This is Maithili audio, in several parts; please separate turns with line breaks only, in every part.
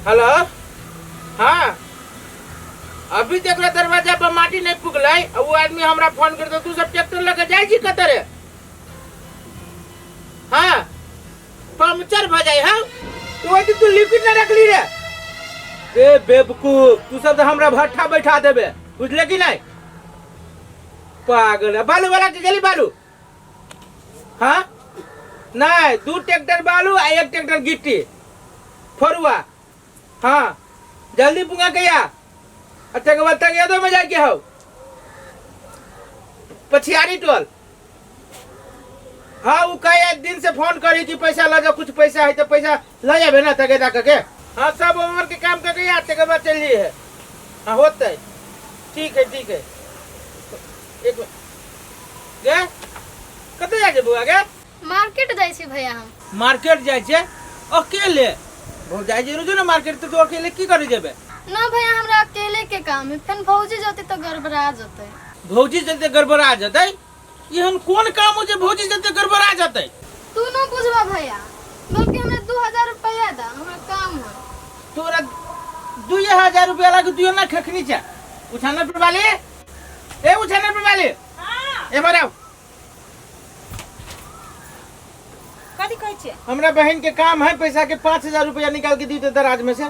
हेलो। हाँ, अभी तक ले दरवाजा पर माटी नहीं पुगलै आ वो आदमी हमरा फोन कर दे, तू सब ट्रैक्टर लके जाइ छी कतऽ रे? हाँ, पंक्चर भ जाइ। हाँ, तू ओहि दिन तू लिक्विड ना रखली रे। ए बेवकूफ, तू सब तो हमरा भट्ठा बैठा देबे, बुझले कि नहीं? पागल है। बालू वाला के गेली बालू? हाँ नहीं, 2 ट्रैक्टर बालू आ 1 ट्रैक्टर गिट्टी फरुआ। हाँ जल्दी पुंगा के या। अच्छा के बाद तक यादव में जाके हो पछियारी टोल। हाँ वो कहे दिन से फोन करी कि पैसा ल जाओ, कुछ पैसा है तो पैसा ल जाबे ना तगेदा करके। हाँ सब उम्र के काम करके या तक बाद चल है। हाँ होता है, ठीक है ठीक है। एक मिनट गे कतऽ जाइ छै बौआ गे?
मार्केट जाइ छी भैया हम।
मार्केट जाइ छै अकेले? भौ जाइ छै रोजे ने मार्केट, तऽ तू अकेले की करे जेबे?
ना भैया, हमरा अकेले के काम है, फेन भौजी जते तऽ गड़बड़ा जते।
भौजी जते गड़बड़ा जते? एहन कोन काम हो जे भौजी जते गड़बड़ा जते?
तू न बुझबा भैया, बल्कि हमरा 2000 रुपया दा, हमरा काम है।
तोरा 2000 रुपया लागे तू ना खखनी छै। उठाना पर वाली, ए उठाना पर वाली, ए बराव।
कथी कहै छियै?
हमरा बहन के काम है, पैसा के 5000 रुपया निकाल के दी तो दराज में से।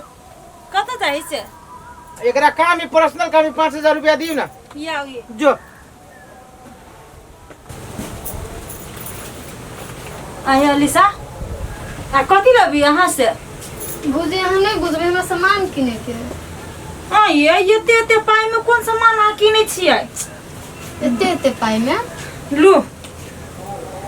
कतऽ जाइ छै?
एकरा काम है, पर्सनल काम है, 5000 रुपया दियो ना।
या ये।
जो।
आय अलीसा, आ कथी लेबी अहाँ से?
भौजी अहाँ नहीं बुझबै, हमरा सामान किने के है।
हाँ ये एते एते पाई में कोन सामान अहाँ किनै छियै?
एते एते पाई में?
लू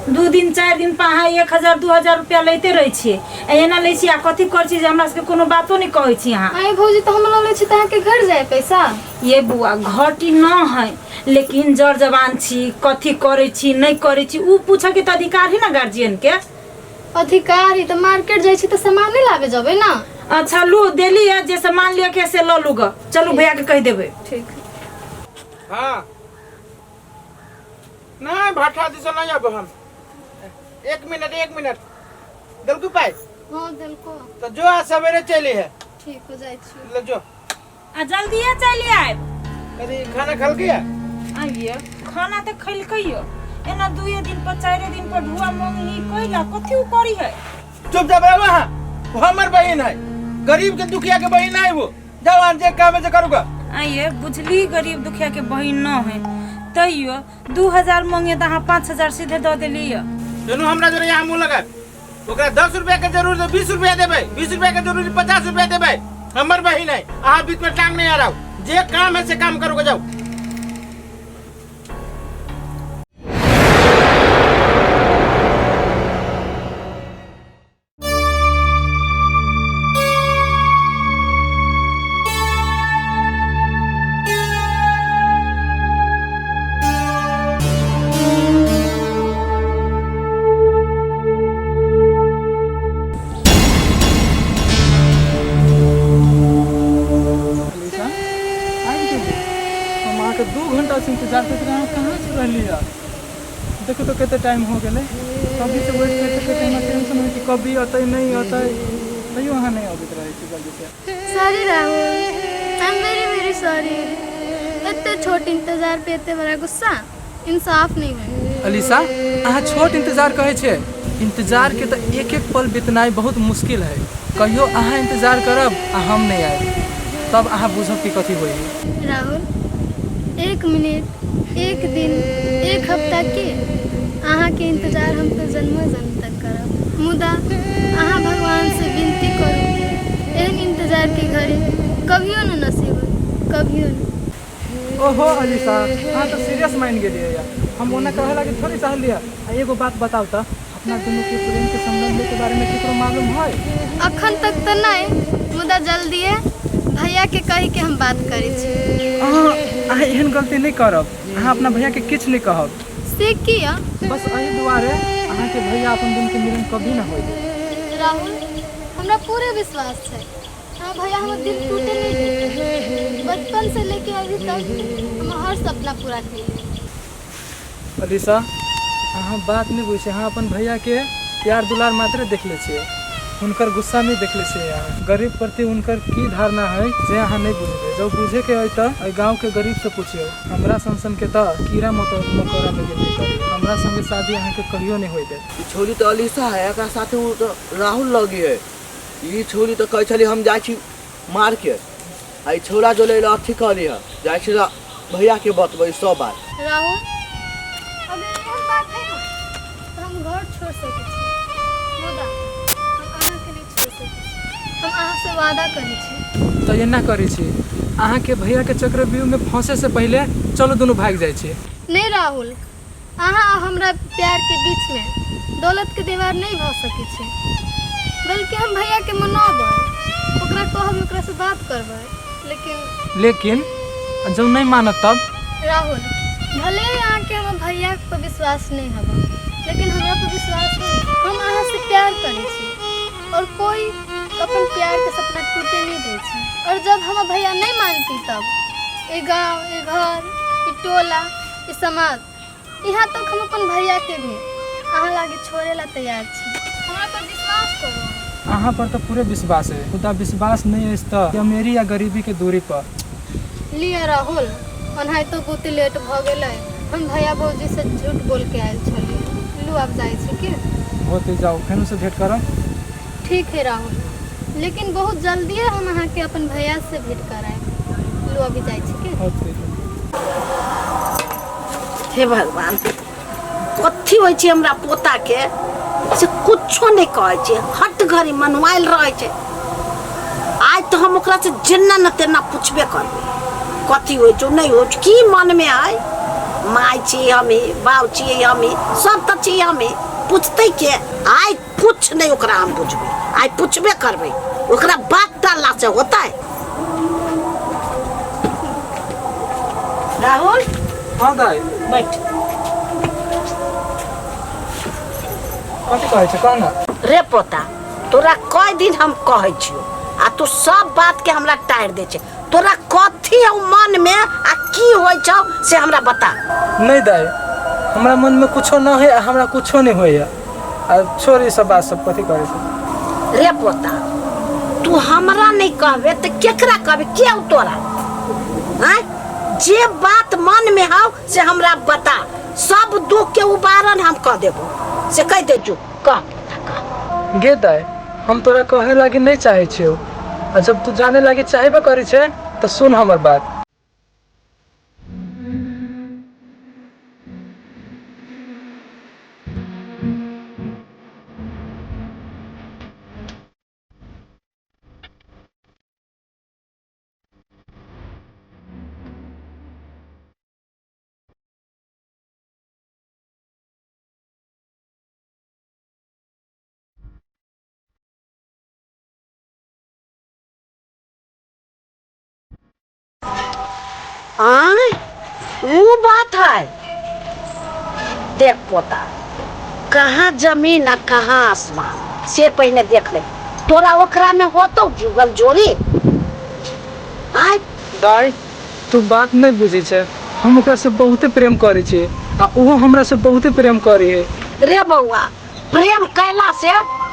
2 दिन 4 दिन पर अहाँ 1000 2000 रुपया लैते रहै छियै, आ एना लै छियै आ कथी करै छियै जे हमरा सबके कोनो बातो नहि कहै छी अहाँ।
आइ भौजी तऽ हम लै छी तऽ अहाँके घटि जाय पैसा।
ये बुआ घटी न है, लेकिन जर जवान छी, कथी करै छी नहि करै छी उ पूछऽ के तऽ अधिकार है ना गार्जियन के।
अधिकार है तऽ मार्केट जाइ छी तऽ सामान नहि लाबे जेबै ना।
अच्छा लू देली है, जे सामान लिअ के से लऽ लू ग, चलू भैया के कहि देबै।
ठीक।
हाँ नहीं भाठा दिस नहीं अब हम। एक मिनट एक मिनट, दलकू पाई?
हाँ दलको।
तो जो आज सवेरे चली है।
ठीक हो जाए छी।
ले जो।
आ जल्दीए चली आयब।
अरे खाना खल गया?
आइए खाना तो खैलकै यो, एना 2 दिन पर 4 दिन पर ढुआ मंगनी कैला कथी उ करी है?
चुप जा बे वहाँ, वो हमर बहन है, गरीब के दुखिया के बहन है वो। जाओ आन जे काम है से करूँगा।
आइए बुझली गरीब दुखिया के बहन न है, तैयो 2000 मंगे तो अहाँ 5000 सीधे दऽ देली।
दुनू हमरा जोरे यहाँ मुँह लगा, ओकरा 10 रुपया के जरूरत है 20 रुपया देबै, 20 रुपया के जरूरत 50 रुपया देबै। हमर बहन है, अहाँ बीच में टांग नहीं आ रहा, जे काम है से काम करोगे जाओ।
अलीसा, आबि गेली। हम अहाँके 2 घंटा से इंतजार करैत रही, अहाँ कहाँ से रहली है? देखू तो कते टाइम हो गेलै, कभी से वेट करते करते हमरा टेंशन होइ कि कभी अतै नहि अतै, तैयो अहाँ नहि अबैत रहै छी जल्दी से।
Sorry Rahul, I am very very sorry. एते छोट इंतजार पे एते बड़ा गुस्सा इंसाफ नहीं है।
अलीसा, अहाँ छोट इंतजार कहै छियै, इंतजार के तऽ एक एक पल बितनाइ बहुत मुश्किल है। कहियो अहाँ इंतजार करब आ हम नहि आयब, तब अहाँ बुझब कि कथी होइ है।
राहुल, 1 मिनट, 1 दिन, 1 हफ्ता के अहाँ के इंतजार हम तो जन्मो जन्म तक करब, मुदा अहाँ भगवान से विनती करू कि एहन इंतजार के घड़ी कभियो न नसीब होय, कभियो न।
ओहो अलीसा, अहाँ तऽ सीरियस मानि गेलियै या, हम ओना कहै लागी थोड़ी चाहलियै। आ एगो बात बताउ तऽ, अपना दुनू के प्रेम के संबंध के बारे में केकरो मालूम है?
अखन तक तऽ नहि, मुदा जल्दिए भैया के कही के हम बात करै छी।
अहाँ एहन गलती नहि करब, अहाँ अपना भैया के किछु नहि कहब।
से किया?
बस एहि दुआरे अहाँके भैया अपन दुनू के मिलन कभी न होय देत।
राहुल, हमरा पूरे विश्वास छै हाँ भैया हमर दिल टूटे नहीं देते। बचपन से लेके अभी तक हम हर सपना पूरा कैलियै।
अलीसा, अहाँ बात नहि बुझै छियै, अहाँ अपन भैयाके प्यार दुलार मात्रे देखले छियै। हुनकर गुस्सा नहि देखले छियै अहाँ। गरीब प्रति हुनकर की धारणा है जे अहाँ नहि बुझबै। जब बुझे के है तऽ एहि गाँव के गरीब से पूछियौ। हमरा सन सन के तऽ कीड़ा मकोड़ा में गिनती करी। हमरा संगे शादी अहाँके कहियो नहि होय देत।
ई छौरी तऽ अलीसा है, एकरा साथे ओ तऽ राहुल लगी है। ई छौरी तऽ कहै छली हम जाइ छी मार्केट, आ ई छौरा जो ले अथी कहली है जाइ छी भैया के बतबै सब बात।
राहुल, अगर एहन बात है ना तऽ हम घर छोड़ सकै छी, मुदा हम अहाँके नहि छोड़ सकै छी। हम अहाँसँ वादा करै छी।
तऽ एना करै छी, अहाँके भैया के चक्रव्यूह में फंसे से पहिले चलू दुनू भागि जाइ छी।
नहि राहुल, अहाँ आ हमरा प्यार के बीच में दौलत के दीवार नहीं भऽ सकै छै। बल्कि हम भैया के मनाबै, ओकरा कहबै, ओकरा से बात करबै, लेकिन
लेकिन जब नहीं मानत तब?
राहुल, भले ही अहाँके हमर भैया पर विश्वास नहीं हबे, लेकिन हमरा पर विश्वास है। हम अहाँ से प्यार करै छी और कोई अपन प्यार के सपना टूटे नहीं दै छै। और जब हमर भैया नहीं मानती तब ई गाँव, ई घर, ई टोला, ई समाज, यहाँ तक हम अपन भैया के भी अहाँ लागे छोड़े ला तैयार छी। हमरा पर विश्वास करू।
अहाँ पर तऽ पूरे विश्वास है, मुदा विश्वास नहीं अछि तऽ अमीरी या गरीबी के दूरी पर।
लिअ राहुल, ओनाहितो बहुते लेट भऽ गेलै। हम भैया भौजी से झूठ बोल के आयल छलियै। लू आब जाइ छी की?
होते जाउ, फेनो से भेंट करब।
ठीक है राहुल, लेकिन बहुत जल्दिए हम अहाँके अपन भैया से भेंट करायब। लू अभी जाइ छी की?
होते।
हे भगवान, कथी होइ छै हमरा पोता के से कुछो नहि कहै छै, हट घड़ी मनुआयल रहै छै। आइ तऽ हम ओकरा से जेना न तेना पुछबे करबै, कथी होइ छौ नहि होइ छौ, की मनमे है। माय छी हमी, बाप छियै हमी, सब तऽ छी हमी, पुछतै के? आइ कुछ नहि ओकरा हम बुझबै, आइ पुछबे करबै ओकरा, बात डालला से होतै। राहुल।
हाँ दाई।
बैठ।
कथी कहै छै, कह ना।
रे पोता, तोरा कई दिन हम कहै छियो आ तू सब बात के हमरा टारि दै छै। तोरा कथी हौ मन में आ की होइ छौ से हमरा बता।
नहीं दाई, हमरा मन में कुछो न है आ हमरा कुछो नहीं होइया। आ छोड़ ई सब बात सब, कथी करै छै।
रे पोता, तू हमरा नहीं कहबे तऽ केकरा कहबे? के हौ तोरा? आँय, जे बात मन में हौ से हमरा बता, सब दुख के उबारन हम कह देबो, से कह दे। जो कह पोता, कह।
गे दाई, हम तोरा कहे लागी नहीं चाहे छियौ, आ जब तू जाने लागी चाहबे करै छै तऽ सुन हमर बात।
आय, वो बात है। देख पोता, कहाँ जमीन आ कहाँ आसमान से पहिने देख ले। तोरा ओकरा में होतो जुगल जोड़ी? आय
दाई, तू बात नहीं बुझै छै। हम ओकरा से बहुते प्रेम करै छी आ ओहो हमरा से बहुते प्रेम करै है।
रे बौआ, प्रेम कैला से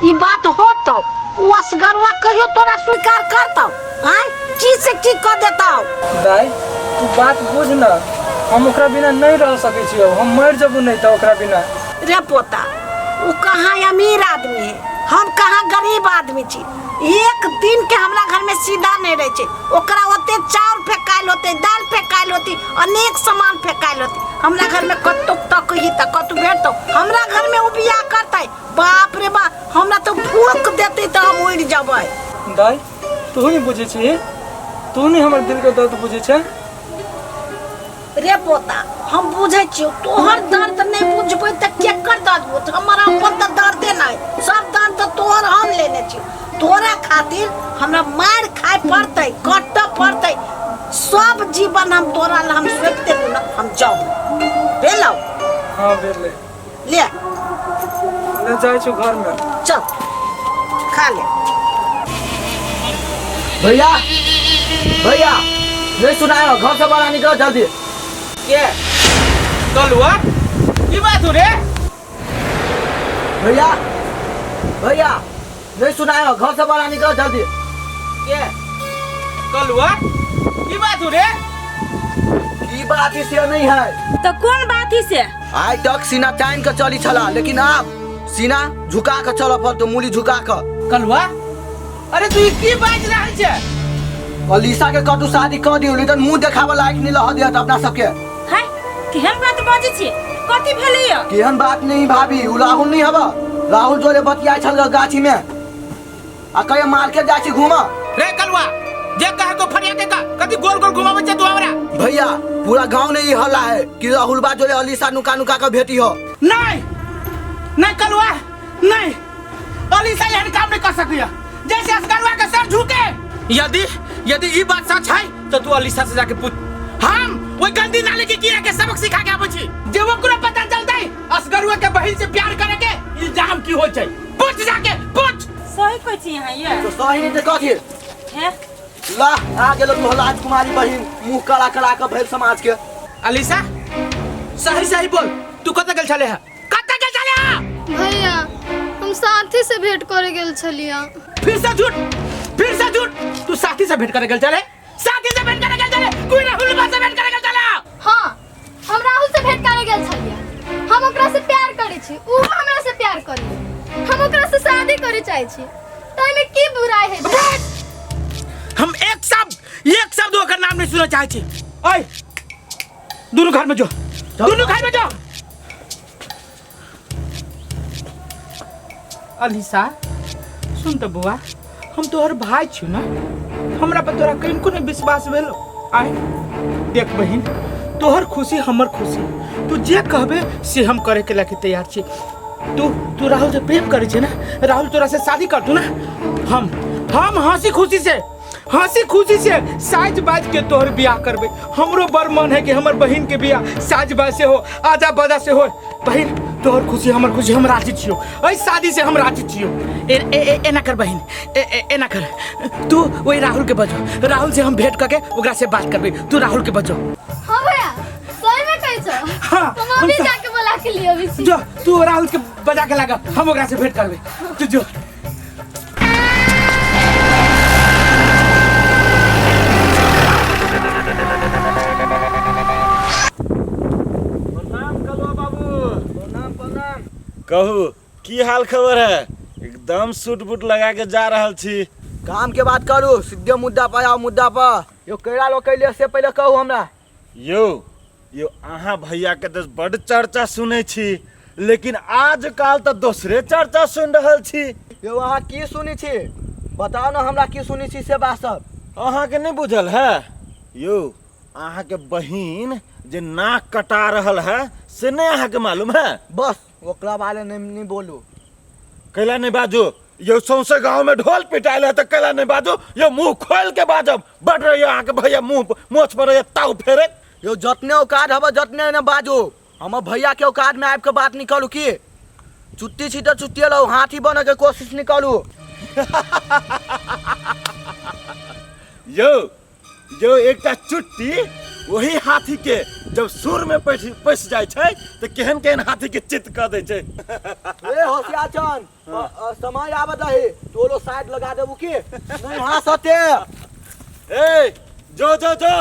ई बात होतो? उ असगरवा कहियो तोरा स्वीकार करतौ? आय, की से की कह देतौ?
दाई, तू बात बुझ न, हम ओकरा बिना नहीं रह सकै छियौ। हम मरि जबू नहीं तऽ ओकरा बिना।
रे पोता, उ कहाँ अमीर आदमी है, हम कहाँ गरीब आदमी छी। एक दिन के हमरा घर में सीधा नहीं रहे छै। ओकरा ओते चाउर फेकायल होते, दाल फेकायल होती, अनेक सामान फेकायल होती। हमरा घर में कतौ तक ही तऽ कतौ भेटतौ? हमरा घर में उ बियाह करतै? बाप रे बाप, हमरा तो फूक देतै तऽ हम उड़ि जबै।
दाई, तू नहीं बुझै छी, तू नहीं हमर दिल के दर्द बुझै छै।
रे पोता, हम बुझै छियौ तोहर दर्द, नहि बुझबै तऽ केकर दर्द बुझ? हमर अपन तऽ दर्दे नहि, सब दर्द तऽ तोहर हम लेने छियौ। तोरा खातिर हमरा मारि खाय पड़तै, कटऽ पड़तै, सब जीवन हम तोरा लए हम सौंपि देलहुँ ने, हम जाउ भेलौ?
हाँ, भेलै।
ले।
ले जाइ छी घर में।
चल, खा ले।
भैया, भैया, नहीं सुनायो, घर से बाहर निकलो जल्दी।
के कलुआ, की बात हो रे?
भैया, भैया, नहीं सुनायो, घर से बाहर निकलो जल्दी।
के कलुआ, की बात हो रे?
की बात ही से नहीं है।
तो कौन बात ही से?
आइ तक सीना तान के चली छला, लेकिन आप सीना झुका के चल पड़तो, मूली झुका के।
कलुआ, अरे तू ई की बाज रहल छे?
अलीसा के कतू शादी कर दियो, लेकिन मुंह देखावे लायक नहीं रह दिया अपना सबके।
हाय, केहन बात बाजै छी? कथी भेलै य?
केहन बात नहीं भाभी, उ राहुल नहीं हवा, राहुल जोरे बतियाइ छल गाछी में, आ कहे मार्केट जाइ छी घूमऽ।
रे कलुआ, जे कहे को फरिया के का कथी गोल गोल घुमाबै छे तू हमरा?
भैया पूरा गांव ने ई हल्ला है कि राहुल बा जोरे अलीसा नुका नुका के भेटी हो।
नहीं नहीं कलुआ नहीं, अलीसा एहन काम नहीं कर सकैया जैसे असगरुआ के सर झुके। यदि यदि ई बात सच है तो तू अलीसा से जाके पूछ। हम ओई गंदी नाली के कीड़ा के सबक सिखा के आबै छी, जे ओकरो पता चलतै असगरुआ के बहिन से प्यार करे के इल्जाम की होय छै। पूछ जाके पूछ।
सही कहै छी अहाँ ये?
तो सही नहीं तो कथी
हे?
ला आ गेलो तू राजकुमारी बहिन, मुंह कड़ा कड़ा के भेल समाज के।
अलीसा सही सही बोल, तू कतऽ गेल छले है? कतऽ गेल छले है?
भैया हम साथी से भेंट करे गेल छलिया।
फिर से झूठ, फिर से झूठ। तू साथी से भेंट करे गेल छले? साथी से भेंट करे गेल छले? कोई राहुल बा से भेंट करे गेल छले?
हां, हम राहुल से भेंट करे गेल छलिया। हम ओकरा से प्यार करे छी, ऊ हमरा से प्यार करे, हम ओकरा से शादी करे चाहे छी, त एमे की बुराई है?
हम एक शब्द ओकर नाम नहीं सुनना चाहे छी। ओए दोनों घर में जो, दोनों घर में जो। अलीसा सुन तो बुआ, हम तोहर भाई छु ना, हमरा पर तोरा कनिको नहीं विश्वास भेल। आय देख बहिन, तोहर खुशी हमर खुशी, तू जे कहबे से हम करे के लायक तैयार छी। तू तू राहुल से प्रेम करे छे ना, राहुल तोरा से शादी कर तू ना, हम हंसी खुशी से, हंसी खुशी से साज बाज के तोहर बियाह करबे। हमरो बड़ मन है कि हमर बहिन के बियाह साज बाज से हो, आजा बाजा से हो। बहिन तोहर खुशी हमर खुशी, हम राजी छियो, एहि शादी से हम राजी छियो। ए ए ए एना कर बहिन, ए ए एना कर, तू वही राहुल के बजो, राहुल से हम भेंट करके ओकरा से बात करबे। तू राहुल के बजो।
हां भैया सही में कहै छो?
हाँ,
हम अभी जाके बोला के लिए अभी छी।
जो तू राहुल के बजा के लागा, हम ओकरा से भेंट करबे। तू जो।
प्रणाम कलुआ बाबू।
प्रणाम प्रणाम।
कहू की हाल खबर है? एकदम सूट बूट लगा के जा रहल छी।
काम के बात करू, सीधे मुद्दा पर आओ, मुद्दा पर। यो कैला लो कैले से पहले कहू हमरा।
यो यो अहाँ भैया के तो बड चर्चा सुनै छी, लेकिन आजकल तो दोसरे चर्चा सुन रहल छी।
यो अहाँ की सुनै छी बताओ ना हमरा, की सुनै छी से बात सब?
अहाँ के नहीं बुझल है? यो अहाँ के बहिन जे नाक कटा रहल है से नहीं अहाँ के मालूम है?
बस ओकरा बारे नहीं, नहीं बोलू।
कैला नहीं बाजू? यो सौंसे गांव में ढोल पिटाइल है तो कैला नहीं बाजू? यो मुंह खोल के बाजब, बढ़ रही अहाँ के भैया मुंह मोछ पर रहिए ताव फेरे।
यो जतने औकात हब जतने न बाजू, हमर भैया के औकात में आबि के बात नहीं करू। की चुट्टी छी तो चुट्टी लौ, हाथी बने के कोशिश नहीं करू।
यो यो एकटा चुट्टी वही हाथी के जब सुर में पैस जाइ छै तो केहन केहन हाथी के चित क दै छै।
ए होशियार चन, समय आबत रही तोरो साइड लगा देबू की नहीं? हाँ सत्य।
ए जो जो जो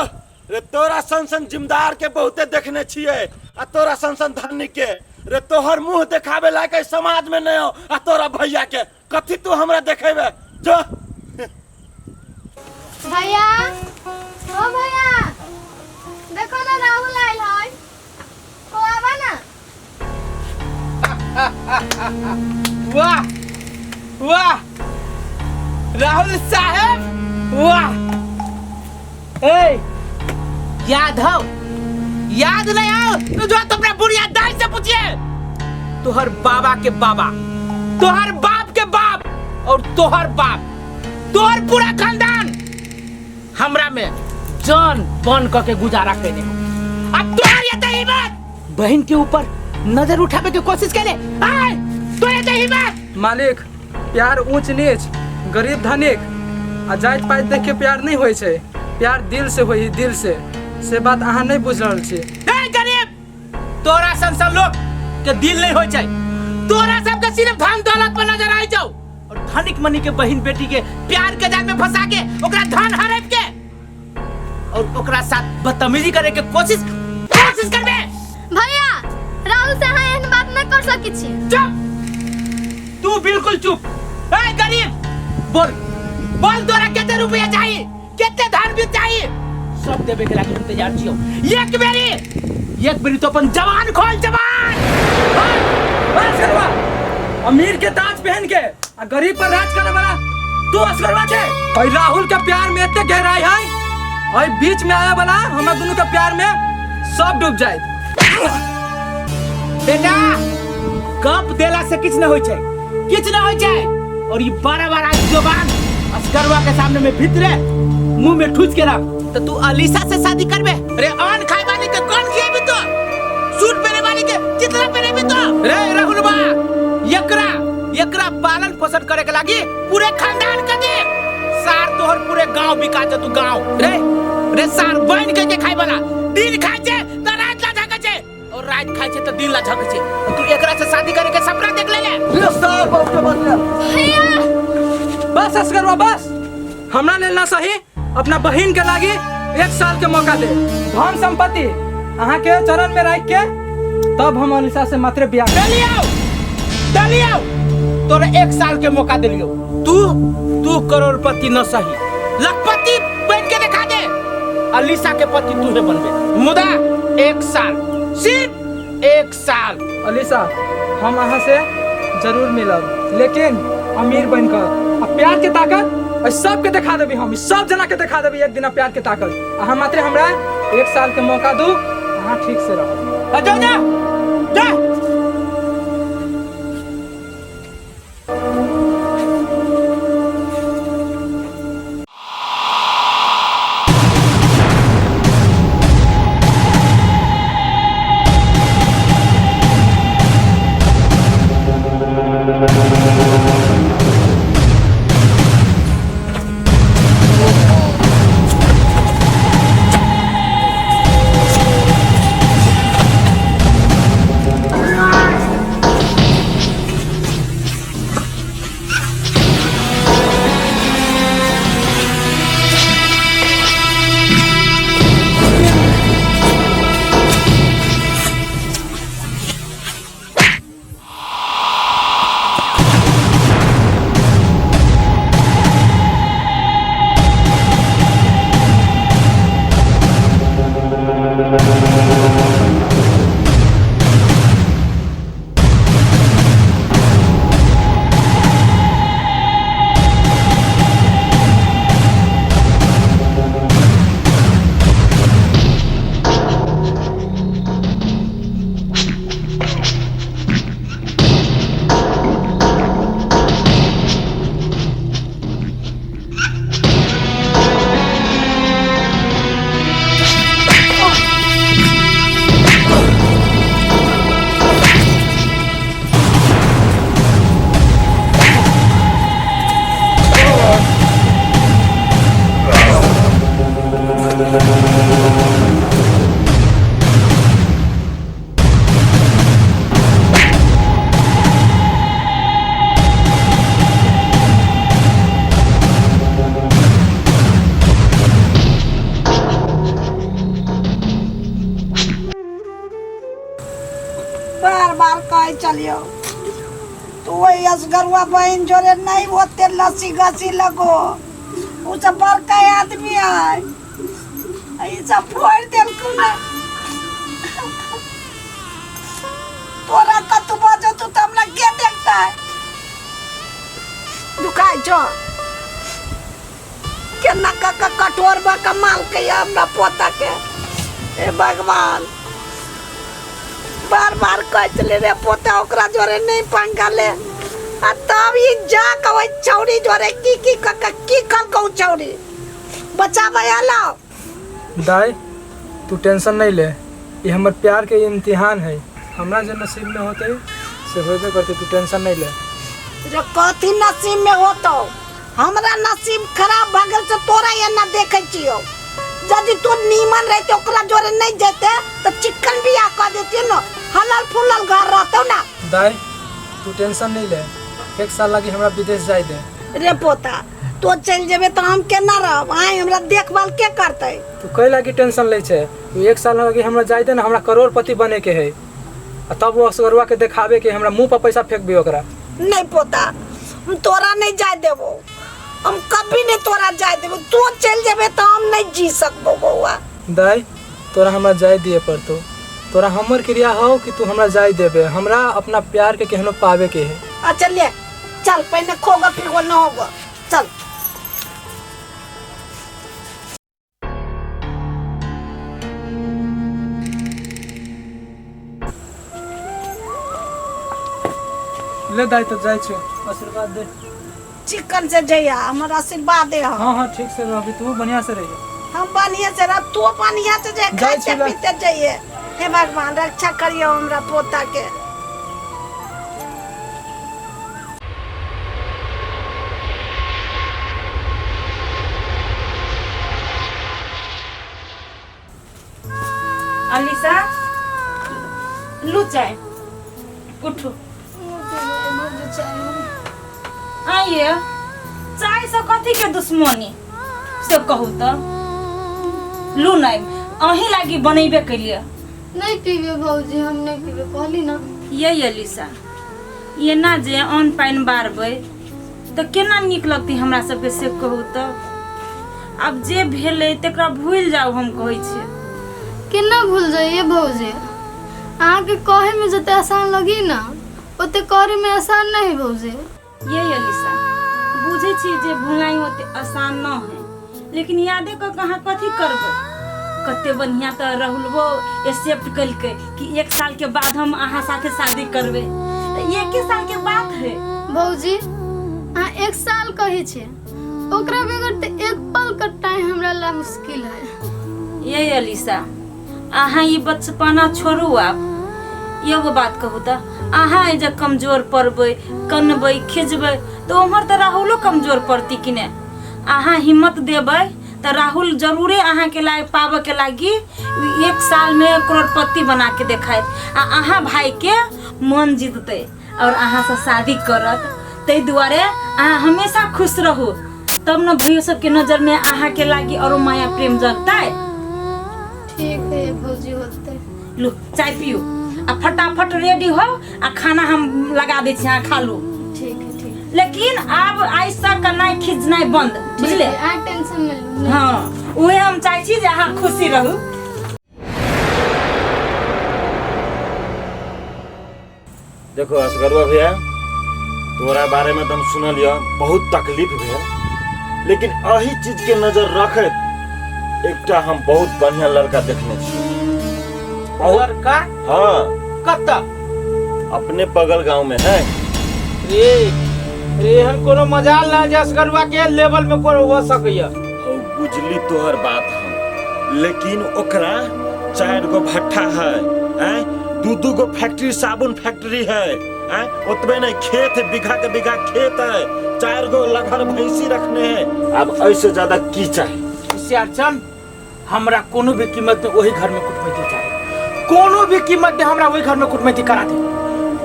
रे, तोरा सन सन जिम्मेदार के बहुते देखने छियै आ तोरा सन सन धनी के रे तोहर मुंह देखाबे लायक समाज में नहीं हो, आ तोरा भैया के कथी तू हमरा देखेबे? जो
भैया, ओ भैया देखो ना राहुल आयल है, ओ आवा ना।
वाह वाह राहुल साहब वाह। ए याद हो याद नहीं आओ तो जो तुमने बुढ़िया दाई से पूछिए। तोहर बाबा के बाबा, तोहर बाप के बाप और तोहर बाप, तोहर पूरा खानदान हमरा में जान बन करके गुजारा कैने हो। अब तोहर ये तो हिम्मत बहन के ऊपर नजर उठावे के कोशिश कैले, आय तो ये तो हिम्मत।
मालिक प्यार ऊंच नीच गरीब धनिक आ जात पात देख के प्यार नहीं होय छै, प्यार दिल से होय, दिल से बात अहाँ नहीं बुझ रहल छी।
ए गरीब, तोरा सन सन लोग के दिल नहीं होय छै, तोरा सब के सिर्फ धन दौलत पर नजर आई जाओ और धनिक मनी के बहिन बेटी के प्यार के जाल में फंसा के ओकरा धन हड़प के और ओकरा साथ बदतमीजी करे के कोशिश कोशिश करबे।
भैया राहुल से अहाँ एहन बात न कर सकै छी।
चुप, तू बिल्कुल चुप। ए गरीब, बोल बोल तोरा कितने रुपया चाहिए, कितने धान भी चाहिए, सब देवे के लागी हम तैयार छियो। एक बेरी, एक बेरी तो अपन जवान खोल, जवान।
बस करवा, अमीर के ताज पहन के आ गरीब पर राज करे वाला तू असगरवा छे। और राहुल के प्यार में इतने गहराई है और बीच में आया वाला हमरा दोनों के प्यार में सब डूब जाए।
बेटा गप देला से किछ न होई छै, किछ न होई छै। और ये बड़ा बड़ा जवान असगरवा के सामने में भीतरे मुंह में ठूस के रख तो तू अलीसा से शादी करबे। अरे अन खाए वाली के कौन खिएबी तो, सूट पहने वाली के कितना पहनेबी तो। रे राहुल बा, एकरा एकरा पालन पोषण करे के लागी पूरे खानदान के दे सार तोहर पूरे गांव बिका जतु गांव। रे रे सार बन के के खाए वाला दिन खाए छे त रात ला झके छे और रात खाए छे त दिन ला झके छे। तू एकरा से शादी करे के सपना देख ले ले।
रे सार बहुत के बदले।
भैया
बस असगरवा बस, हमरा लेल ना सही अपना बहिन के लागी 1 साल के मौका दे। धन संपत्ति अहाँ के चरण में रख के तब हम अलीसा से मात्र बियाह।
चलियो चलियो, तोरे 1 साल के मौका दिलियो। तू तू करोड़पति न सही लखपति बन के दिखा दे, अलीसा के पति तू ही बनबे। मुदा 1 साल, सिर्फ 1 साल।
अलीसा हम अहाँ से जरूर मिलब, लेकिन अमीर बनकर। आ प्यार के ताकत सबके दिखा देबी, हम सब जना के दिखा देबी एक दिन प्यार के ताकत। अहाँ मात्र हमरा 1 साल के मौका दू, अहाँ ठीक से रहो।
जा जा जा।
चलियो तू वही असगरवा बहन जोरे नहीं होते लस्सी गसी लगो, उ सब बड़का आदमी है, ई सब फोड़ देलकू ना। तोरा कतु बजो तू तो हमरा के देखता है, दुखाई छो केना का कठोर बा कमाल के हमरा पोता के। ए भगवान, बार बार कह चले रे पोता ओकरा जोरे नहीं पंगा ले, आ तब ई जा के ओइ छौड़ी जोरे की की की कल छौड़ी बच्चा भैया लाओ।
दाई तू टेंशन नहीं ले, ये हमर प्यार के इम्तिहान है, हमरा जो नसीब में होते से होबे करते, तू टेंशन नहीं ले।
रे कथी नसीब में होतो, हमरा नसीब खराब भगल से तोरा एना देखे छियो। यदि तू नीमन रहते ओकरा जोरे नहीं जेते तो चिकन बियाह कर देती न, हलल फुलल घर रहतो ना।
दाई तू टेंशन नहीं ले, एक साल लागी हमरा विदेश जाय दे।
रे पोता, तो चलि जेबे तऽ हम केना रहब? आय हमरा देखभाल के करतै?
तू कै लागी टेंशन लै छै? तू एक साल लागी हमरा जाय दे ना, हमरा करोड़पति बने के है आ तब वो असगरुआ के देखाबे के हमरा मुंह पर पैसा फेंकबी ओकरा।
नहीं पोता, हम तोरा नहीं जाय देबो, हम कभी नहीं तोरा जाय देबो। तू चलि जेबे तऽ हम नहीं जी सकबो बौआ।
दाई तोरा हमरा जाय दिए पड़तो, तोरा हमर क्रिया हो कि तू हमरा जाय देबे, हमरा अपना प्यार के केहनो पावे के है।
अच्छा ले चल, पहले खोगा फिर न होगा, चल।
ले दाई तो जाय छो, आशीर्वाद दे।
चिकन से जइया, हमर आशीर्वाद दे।
हाँ हाँ ठीक से रहबी, तू बढ़िया से रहिए।
हम बढ़िया से रह, तू बढ़िया से जाए,
जाइ
खाते
छी ला।
पीते जाइए। हे भगवान रक्षा करियो हमरा पोता के।
अलीसा लू चाय, उठू। आइए चाय से कथी के दुश्मनी से कहू तो? लू नहीं, अहीं लागी बनेबे कलिए।
नहीं पीबे भौजी, हम नहीं पीबे, कहली ना।
ये अलीसा, ये ना जे अन्न पानि बारबै तऽ केना नीक लगतै हमरा सबके से कहू तो? आब जे भेलै तकरा भूलि जाउ हम कहै छियै।
केना भूल जाइए भौजी? अहाँके कहे में जते आसान लगी ना ओते करे में आसान नहीं भौजी।
ये अलीसा, बुझै छी जे भुलाइ ओते आसान न है, लेकिन यादे कऽ के अहाँ कथी करबै? कते बढ़िया तऽ राहुलबो एक्सेप्ट कलकै कि एक साल के बाद हम अहाँ साथे शादी करबै, तऽ एके साल के बात है।
भौजी अहाँ एक साल कहै छियै, ओकरा बगैर तऽ एक पल कटनाइ हमरा ला मुश्किल है।
ये अलीसा, अहाँ ई बचपना छोड़ू। आब एगो बात कहू तऽ, अहाँ जे कमजोर पड़बै, कनबै खिजबै तऽ उम्हर तऽ राहुलो कमजोर पड़ती कि नहि? अहाँ हिम्मत देबै तऽ राहुल जरूरे अहाँके लाग पाबऽके लागी एक सालमे करोड़पति बना के देखायत आ अहाँ भाईके मन जीततै और अहाँसँ शादी करत। ताहि दुआरे अहाँ हमेशा खुश रहू, तब न भैयो सबके नजरमे अहाँके लागी औरो माया प्रेम जगतै।
ठीक है भौजी, होतै।
लू चाय पियू आ फटाफट रेडी हो आ खाना हम लगा दै छी, अहाँ खा लू।
ठीक है ठीक।
लेकिन आब ऐसा करनाइ खिजनाइ बंद, बुझले?
अहाँ टेंशन नहि लू।
हाँ उहे हम चाहै छी जे अहाँ खुशी रहू।
देखो असगरुआ भैया, तोरा बारे में तो हम सुनल बहुत तकलीफ भेल, लेकिन एही चीज के नजर रखैत एकटा हम बहुत बढ़िया लड़का देखने छी। बहुत
लड़का?
हाँ।
कत्ता?
अपने बगल गांव में है।
रे रे एहन कोनो मजाल ना जे असगरुआ के लेवल में कोनो हो सकैया।
हो बुझली तोहर बात हम, लेकिन ओकरा 4 गो भट्ठा है, हैं, 2-2 गो फैक्ट्री, साबुन फैक्ट्री है, हैं, ओतबे नहीं खेत, बीघा के बीघा खेत है, 4 गो लगभग भैंसी रखने हैं। अब ऐसे ज्यादा की चाही?
सियारचन, हमरा कोनो भी कीमत में वही घर में कुटमैती चाही, कोनो भी कीमत में हमरा वही घर में कुटमैती करा दे।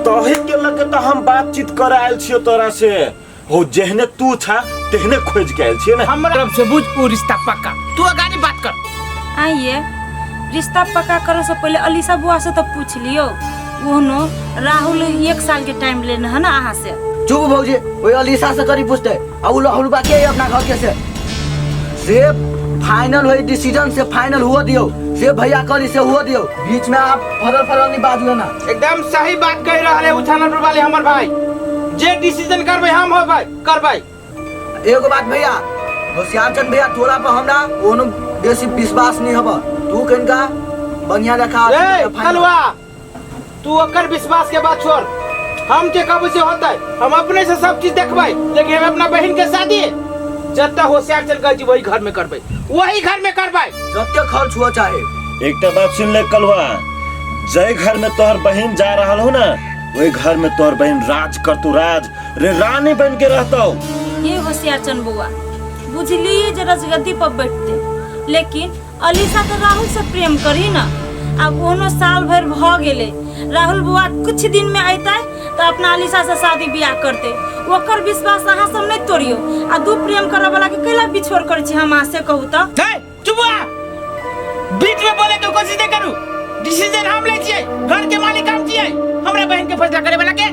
तही के लगे तो हम बातचीत करे आयल छियो तोरा से, हो जेहने तू छा तेहने खोज के आयल छियो ना।
हमरा तरफ से बुझ उ रिश्ता पक्का, तू अगाड़ी बात कर।
आइए रिश्ता पक्का करे से पहले अलीसा बुआ से तो पूछ लियो, ओहनो राहुल 1 साल के टाइम लेने है ना अहाँ से।
चुप भौजी, ओई अलीसा से करी पूछते आ उ राहुल बा के अपना घर के से फाइनल होई डिसीजन से फाइनल हुआ दियो, से भैया करी से हुआ दियो, बीच में आप फरल फरल नहीं बाजू ना।
एकदम सही बात कह रहा है उछानपुर वाले हमर भाई, जे डिसीजन करबे हम हो भाई करबै।
एगो बात भैया होशियार चंद भैया, तोरा पर हमरा कोनो बेसी विश्वास नहीं हब, तू कनका बढ़िया रखा।
ए कलवा, तू ओकर विश्वास के बात छोड़, हम के कब से होता है हम अपने से सब चीज देखबै, लेकिन हम अपना बहन के शादी जत्ता होशियार चल गई वही घर में करबै, वही घर में करबै,
जत्ते खर्च हुआ चाहे।
एकटा बात सुन ले कलवा, जय घर में तोहर बहन जा रहा हो ना, वही घर में तोहर बहन राज करतू, राज रे रानी बन के रहतो।
ये होशियार चंद बुआ बुझलिए जे रजगद्दी पर बैठते, लेकिन अलीसा तो राहुल से प्रेम करी ना। अब ओनो साल भर भ गेले, राहुल बुआ कुछ दिन में अयतै तो अपना अलीसा से शादी ब्याह करते, ओकर विश्वास अहाँ सब नहीं तोड़ियो आ दू प्रेम करे वाला के कैला बिछोड़ करै छी हम अहाँ से कहू तऽ।
हे चुप हुआ, बीच में बोले के कोशिश नहीं करू। डिसीजन हम लै छियै, घर के मालिक हम छियै, हमरा बहन के फैसला करे वाला के।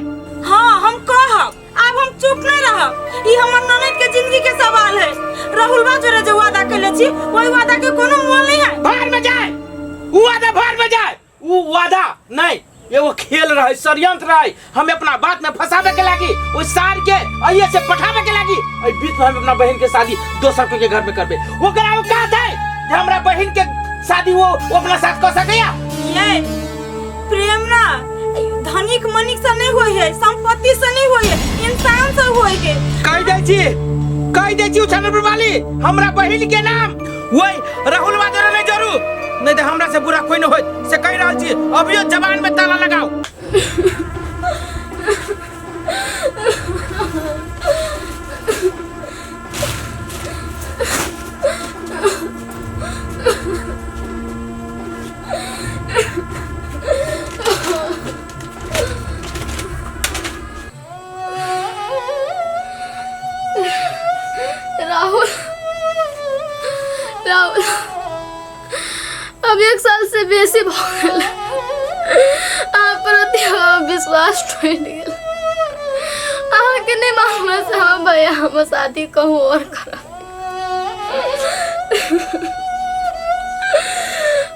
हाँ हम कहब, आब हम चुप नहीं रहब। ई हमर ननद के जिंदगी के सवाल है। राहुलबा जोरे जे वादा कैले छी ओहि वादा के कोनो मोल नहीं है।
बाहर में जाए उ वादा, बाहर में जाए उ वादा नहीं, एगो खेल रहे, षड्यंत्र रहे, हम अपना बात में फंसावे के लागी, ओइ सार के अइये से पठावे के लागी। एहि बीच में हम अपना बहन के शादी दोसर कोई के घर में करबे। ओकरा औकात है जे हमरा बहन के शादी वो अपना साथ कर सकैया?
ये प्रेम ना धनिक मनिक से नहीं होई है, संपत्ति से नहीं होई है, इंसान से होई है।
कह दै छी, कह दै छी उछान वाली, हमरा बहन के नाम वही राहुल बाजरे नहीं जरू, नहीं तो हमरा से बुरा कोई नहीं होत, से कह रहल छी। अभियो जबान में ताला लगाओ।
राहुल, राहुल अब 1 साल से बेसी भऽ गेल, अहाँ प्रति हमर विश्वास टूटि गेल। अहाँके नहि मानला से हम भैया हमर शादी कहूँ और करब।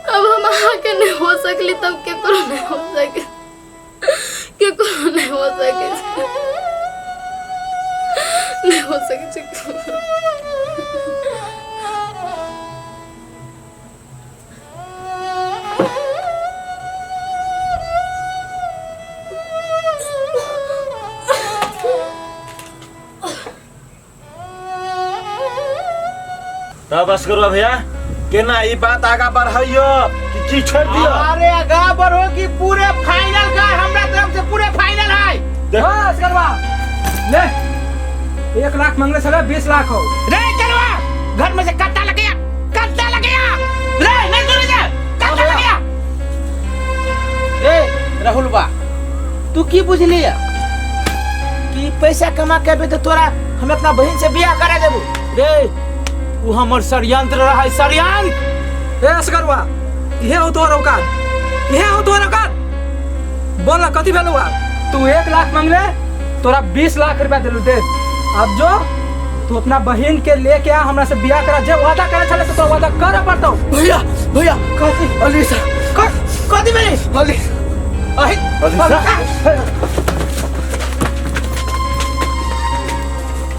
अब हम अहाँके नहि हो सकली तब केकरो नहि हो सके, केकरो नहि हो सके, नहि हो सके छै।
तब बस करो भैया, केना ई बात आगा बढ़ाइयो कि की छोड़ दियो?
अरे आगा बढ़ो कि पूरे फाइनल का हमरा तरफ से पूरे फाइनल है।
देख।
हाँ, असगरवा, ले 1 लाख मांगले छले 20 लाख हो।
रे चलवा घर में से कट्टा लग गया, कट्टा लग गया रे, नहीं दूर जा, कट्टा लग गया। ए राहुल बा, तू की बुझलिया कि पैसा कमा के अबे तो तोरा हम अपना बहन से बियाह करा देबू? रे उ हमर षड्यंत्र रहे, षड्यंत्र।
ए असगरवा, इहे हो तोहर औकात, इहे हो तोहर औकात। बोल ना कथी भेलौ? तू 1 लाख मांगले तोरा 20 लाख रुपया देलू, दे। अब जो तू अपना बहन के लेके आ, हमरा से बियाह करा, जे वादा करे छले से तो वादा करे पड़तौ।
भैया, भैया,
कथी?
अलीसा।
कथी भेलै?
अलीसा।
अहि,
अलीसा।